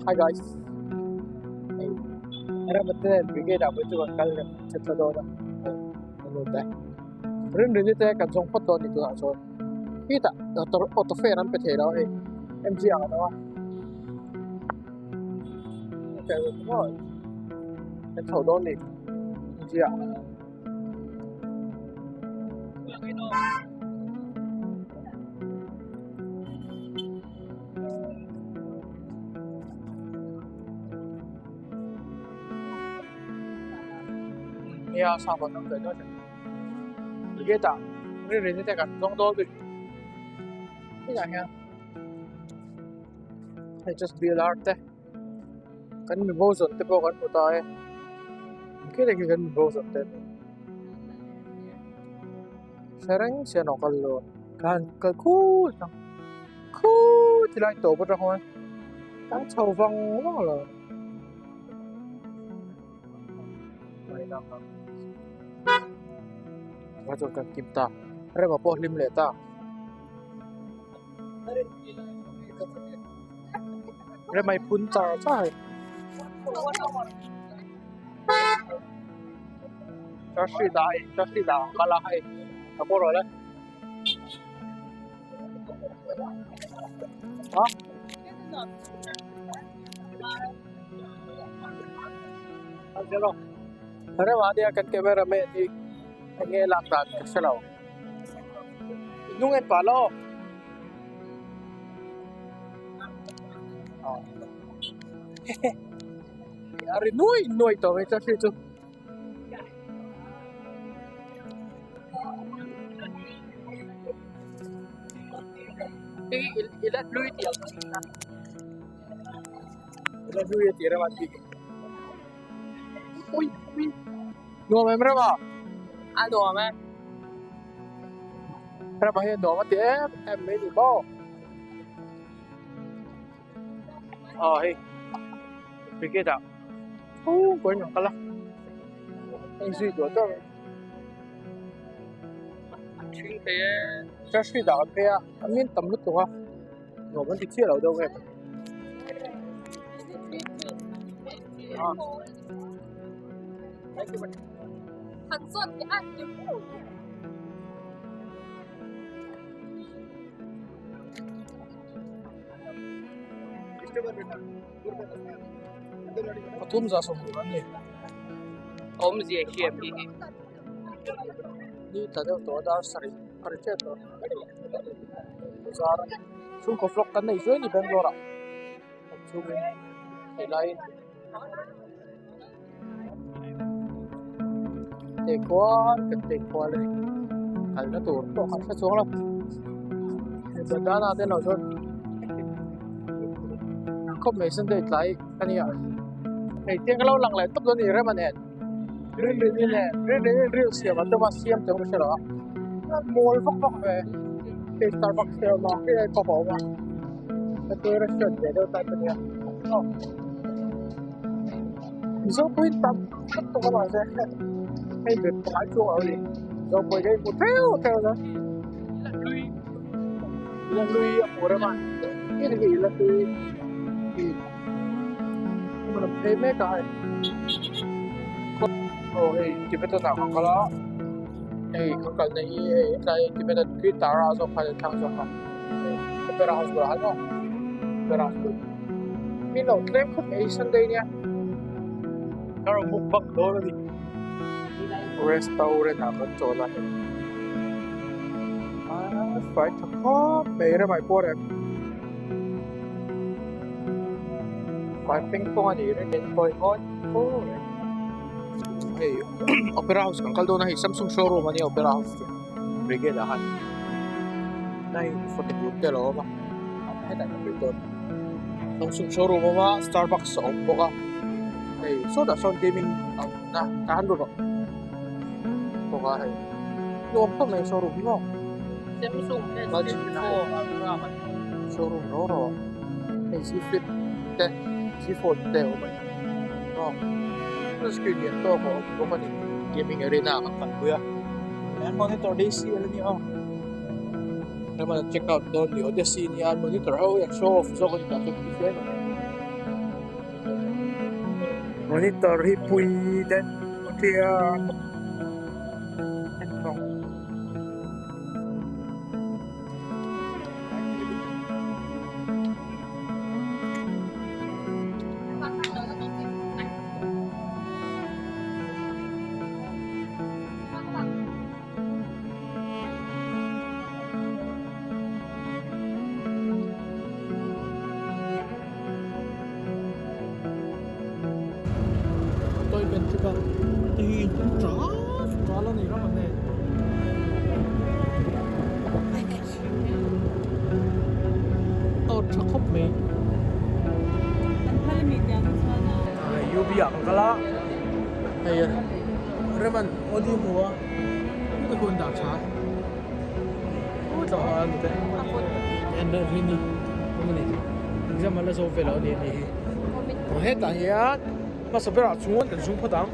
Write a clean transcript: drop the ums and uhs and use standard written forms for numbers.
Hi guys. Hei rama te nen brigade ah pawh chu kan kal leh chet la dawn a hei ka nu te rinrini te kan zawng phawt dawn a ni tunah chuan khitah auto auto fare an pe thei lo a hei M G ah kan awm a kan chho dawn a ni M G ah. Nia sa ban ang daih daih brigade ah rinrini te kan zawng dawn a ni hetah hian hei just B L R te kan mi bo zawn te pawh kan hmu ta e khilai khi kan mi bo zawn te an ni hre reng chian a kal lo khan kal khut ang khut ti lai tawp atang khuan kan chho vang vang lo a chuan kan kim ta rema pawh hlim leh ta. Rema i phun char char a ni. Church dah hei church dah ang kal a hei ka pawh rawh le a Rema nia kan camera man hi eng nge lak dan ka hre lo hnung en pah la aw a ri nuai nuai tawh mai chuan hri chu. I la hlui tih ang i la hlui a tih rem a tih ui ui nuam em rem a a nuam e rem a hian nuam a ti em em mai ni maw aw hei cricket ah chhungkaw in an kal a hei zui duah duah mai Ṭhing thei e. Church dah an phei a a min tam lutuk a nuam an ti chiah lo deuh nge Han zawn teh a ti mu. Pathum za sawmhnih an ni. Awmzia hian hi hi. Ni tla deuh tawh a dar sarih a ri tep tawh. Zar a ni. Chhungkaw vlog kan nei zuai a ni Bangalore ah. Kan chhungin helai teh kual kan teh kual a ni. Kalna tur pawh kan hre chuang lo. Hei bandana te lo chuan khawp mai Sunday tlai a nia. Hei tiang ka lo lang leh tawp dawn a ni rem a nen. Rinrini leh Rinrini ril siam an tum a siam tawh ka hre lo a. Mawl vak vak ve. Hei Starbucks te a awm a hei cup a awm a. Heti restaurant ve deuh type a nia. Aw. Mizo pawhin tam tak tawk a mahse hei be pangai chuang lo a ni. Mizo pawhin hei hmu theuh theuh a hlui ila hlui a hmu rem a hei hi ila hlui hi hmun an phei mek a hei aw hei Tibetan ah kan kal a hei kan kalna hi hei hetlai Tibetan Tara zawk kha a thlang zawk a. Opera house bulah hian maw opera house bul min lo tlem khawp mai sunday nia ka rawn mukbang dawn a ni restaurant ah kan chawl a hei a fai tha khawp mai ramah pawh reng fai peng pawng a ni reng in pawh hi mawi hei opera house kan kal dawn a hei samsung showroom a nia opera house chu. Brigade ah khan nai photo booth te a lo awm a hetah hian kan dawn Samsung showroom a awm a Starbucks a awm bawk a hei sawtah sawn gaming a awm a tah han lut rawh bawk a hei nuam khawp mai showroom hi maw Samsung showroom ro ro hei z flip te z fold te a awm a ni maw screen lian tawk a awm bawk a ni gaming arena ah kan kalpui a. An monitor daisy a la ni a hema check out dawn ni awm daisy nia an monitor ho hi an show off zawk a ni tah chuan ti fem a ni. Monitor hi pui den tia Toy metric a hei hi tral tral a ni ram an nei aw tha khawp mai UB ah kan kal a hei Reman Audi hmu a heta hun dah tha u tlangval a ni te en reuh hi ni eng nge exam a la zo ve lo a ni a nih hi hetah hian hmasa berah chuan kan zoom phawt ang.